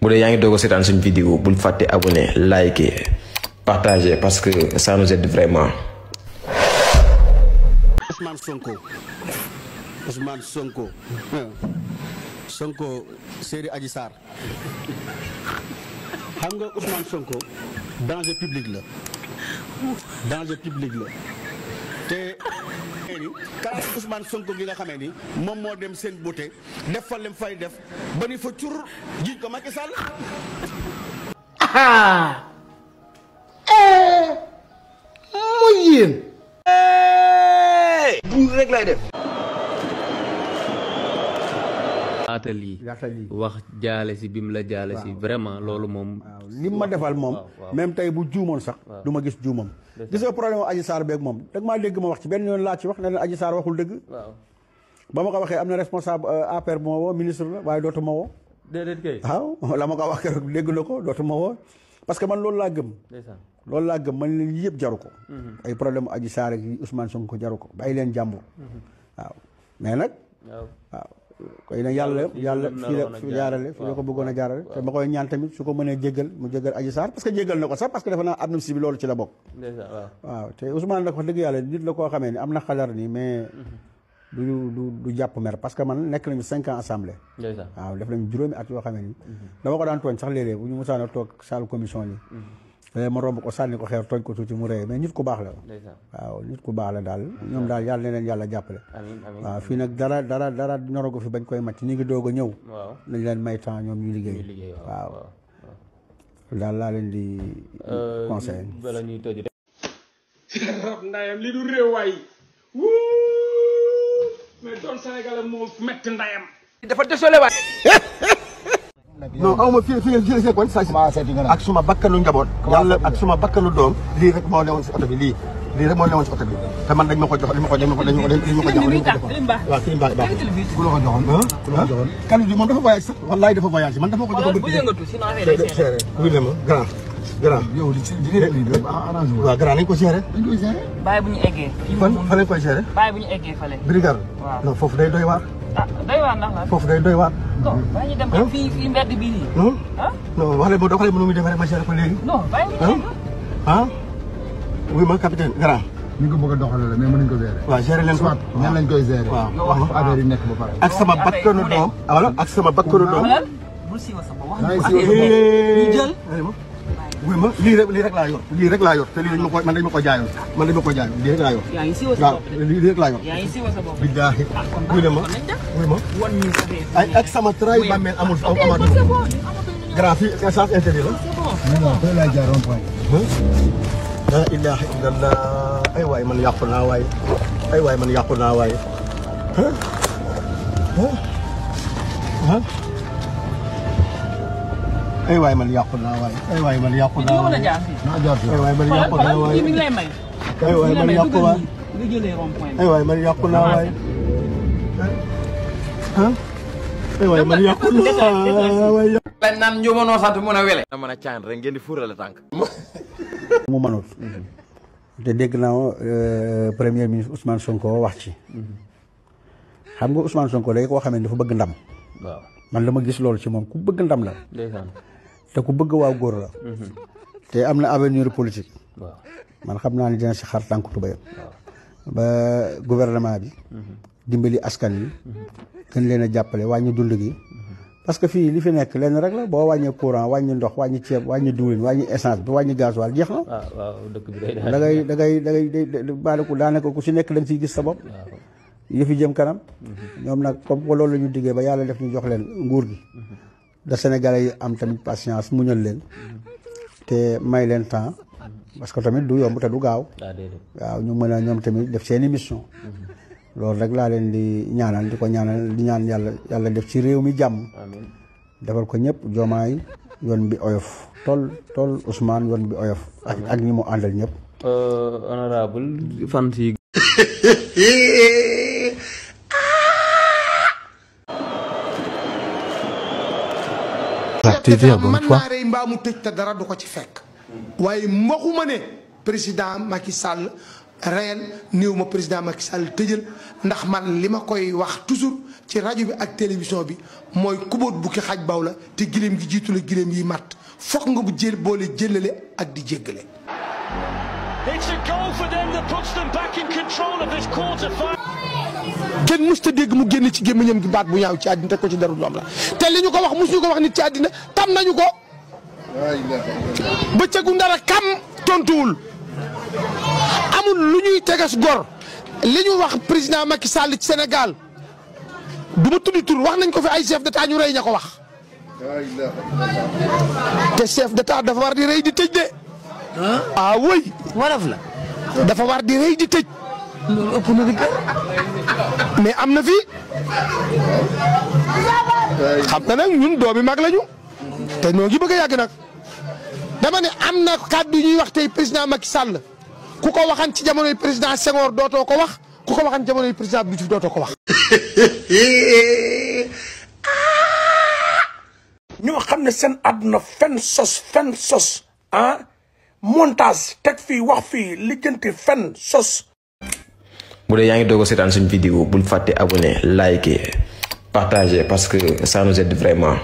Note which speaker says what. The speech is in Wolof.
Speaker 1: bu dee yaa ngi doog a seetaan suñu vidéo bul fàtte abonné liker partager parce que ça nous aide vraiment.
Speaker 2: Ousmane Sonko série Adji Sarr xam nga Ousmane Sonko danger public la te kalaas Ousmane Sonko gi nga xamee ni moom moo dem seen beauté def fa lem fay def ba ni fa cur jiñ ko Macky Sall
Speaker 3: mooy yéen bu rek lay def
Speaker 4: atali wax jaale si bim la jaale si vraiment loolu moom
Speaker 2: li ma defal moom même tey bu juumoon sax du ma gis juumam gis nga problème Adji Sarr beeg moom dag maa dégg ma wax ci benn yoon laa ci wax ne leen Adji Sarr waxul dëgg ba ma ko waxee am na responsable APR bu ma woo ministre la waaye dootu ma woo
Speaker 4: déedéet kay
Speaker 2: waaw la ma ko wax keroog dégg na ko dootu ma woo parce que man loolu laa gëm man leen yëpp jaru ko ay problème Adji Sarr ak Ousmane Sonko jaru ko bàyyi leen jàmbur waaw mais nag waaw koy nag yàlla fii la fi jaarale fii la ko bëggoon a jaarale te ma koy ñaan tamit su ko mënee jéggal mu jéggal Adji Sarr parce que jéggal na ko sax parce que dafa naa amnistie bi loolu ci la bokk waaw te Ousmane nag wax dëgg yàlla nit la koo xamee ni am na xadar nii mais du jàpp mer parce que man nekk nañu 5 ans assemblée waaw def nañu juróomi at yoo xamee ni dama ko daan tooñ sax léeg-léeg bu ñu musaana toog salle commission yi ma romb ko sànni ko xeer tooñ ko tuuti mu rëy mais nit ku baax la waaw nit ku baax la daal ñoom daal yàlla na leen yàlla jàppale waaw fii nag dara ñoro ko fi bañ koy màcc ñu ngi doog a ñëw nañ leen may temps ñoom ñu liggéey waaw daal laa leen di conseil
Speaker 4: bala ñuy tëj
Speaker 5: rab ndayam li du réew waay mais doon Sénégal moo metti ndayam
Speaker 3: dafa désolé waay
Speaker 6: non aw ma fii see kon sa ak suma bakkanu njaboot yàlla ak suma bakkanu doom lii rek moo newoon si oto bi lii rek moo newoon si oto bi te man dañ ma ko jox dañ ma ko jox waaw kii mbaa baax ku la ko joxoon kan bi moom dafa voyage sax wallaay dafa voyage man dafa ko jox oui ne ma grand yow li arrangé waaw grand nañ ko géré
Speaker 7: bàyyi bu ñu eggee
Speaker 6: fan lañ koy géré
Speaker 7: bàyyi bu ñu eggee fale
Speaker 6: brigade non foofu day doy waar
Speaker 7: doy waar ndax la
Speaker 6: foofu day doy waar
Speaker 7: non bàyyi ñu dem ba fii mbedd bii nii
Speaker 6: non wax leen doxalee nu muy demee rek ma géré ko léegi
Speaker 7: non bàyyi bu ñu
Speaker 6: oui ma capitaine grand
Speaker 8: ñu ko bëgg a doxalee la mais mënuñ ko gérer
Speaker 6: waaw gérer leen ko
Speaker 8: ñan lañ koy gérer
Speaker 6: waaw wax ma
Speaker 8: affaire yi nekk ba pare
Speaker 6: ak sama bakkanu doom wala ak sama bakkanu doom
Speaker 7: bul siiwa sa bopp
Speaker 6: ñu jël oui ma lii rek laa yor te lii dañ ma ko jaayoon lii rek laa yor
Speaker 7: yaa ngi siiwa sa bopp
Speaker 6: lii rek laa yor
Speaker 7: yaa ngi siiwa sa bopp
Speaker 6: billaahi oui ma
Speaker 7: wan ñu sa dee
Speaker 6: ay ak sama trahi bàmmeel amul grand fii essence interdit la
Speaker 8: non fay laa jaar rond point
Speaker 6: la ilaha illallah ay waay man yàqu naa waay ay waay man yàqu naa waay ay waay man yàqu naa waay ay waay man yàqu naa waay
Speaker 7: mi ngi lay may
Speaker 6: ay waay man yàqu waay
Speaker 7: nga jëlee rond point
Speaker 6: ay waay man yàqu naa waay ay waay man yàqu naa waay
Speaker 3: leen naan ñu mënoo sant mën a wele na mën a caan rek ngeen di fuurale tànk
Speaker 2: mu mënul te dégg naa premier ministre Ousmane Sonko wax ci xam nga Ousmane Sonko day koo xamee dafa bëgg ndam
Speaker 4: waaw
Speaker 2: man la ma gis loolu ci moom ku bëgg ndam la te ku bëgg waaw góor la te am na avenir politique man xam naa ne dina si xar tànk tubayam ba gouvernement bi dimbali askan wi gën leen a jàppale wàññi dund gi parce que fii li fi nekk lenn rek la boo wàññee courant wàññi ndox wàññi ceeb wàññi diwlin wàññi essence bi wàññi gasoil jeex na
Speaker 4: dëkk bi
Speaker 2: da ngay baaliku daanaka ku si nekk da nga siy gis sa bopp yëfi jëm kanam ñoom nag comme que loolu la ñu diggee ba yàlla def ñu jox leen nguur gi da Sénégalais yi am tamit patience muñal leen te may leen temps parce que tamit du yomb te du gaaw waaw ñu mën a ñoom tamit def seeni mission loolu rek laa leen di ñaanal di ko ñaanal di ñaan yàlla def ci réew mi jàmm defal ko ñëpp Diomaye yoon bi oyof tool Ousmane yoon bi oyof ak ñi mu àndal ñëpp
Speaker 4: honorable fan si
Speaker 8: man maa rey mbaa mu tëj te dara du ko ci fekk waaye waxuma ne président Macky Sall réel néew ma président Macky Sall tëjal ndax man li ma koy wax toujours ci rajo bi ak télévision bi mooy kubóot bu ki xaj baw la te giléem gi jiitu la giléem yi matt foog nga bu jël boole jëlale ak di jéggale.
Speaker 9: It's a goal for them that puts them back in control of this quarter-final.
Speaker 8: kenn musta dégg mu génn ci gémmiñam gi baat bu ñaaw ci àddina te ko ci daru doom la te li ñu ko wax musuñu ko wax nit ci àddina tam nañu ko. bëccëgu ndara kam tontuwul amul lu ñuy tegas gor li ñu wax président Macky Sall ci Sénégal du ma tuddi tur wax nañ ko fi ay chef d'état ñu rey ña ko wax te chef d'état dafa war di rey di tëj de ah oui
Speaker 10: waraf la
Speaker 8: dafa war di rey di tëj
Speaker 10: loolu ëpp na di
Speaker 8: mais am na fi xam na nag ñun doomi mag lañu te noo ngi bëgg a yàgg nag dama ne am na kàddu ñuy wax tey président Macky Sall ku ko waxan ci jamonoy président Senghor dootoo ko wax ku ko waxan ci jamonoy président Abdou Diouf dootoo ko wax. ñoo xam ne seen àdduna fen sos ah montage teg fii wax fii lijjanti fen sos.
Speaker 1: bu dee yaa ngi doog a seetaan suñu vidéo bul fàtte abonné liker partager parce que ça nous aide vraiment.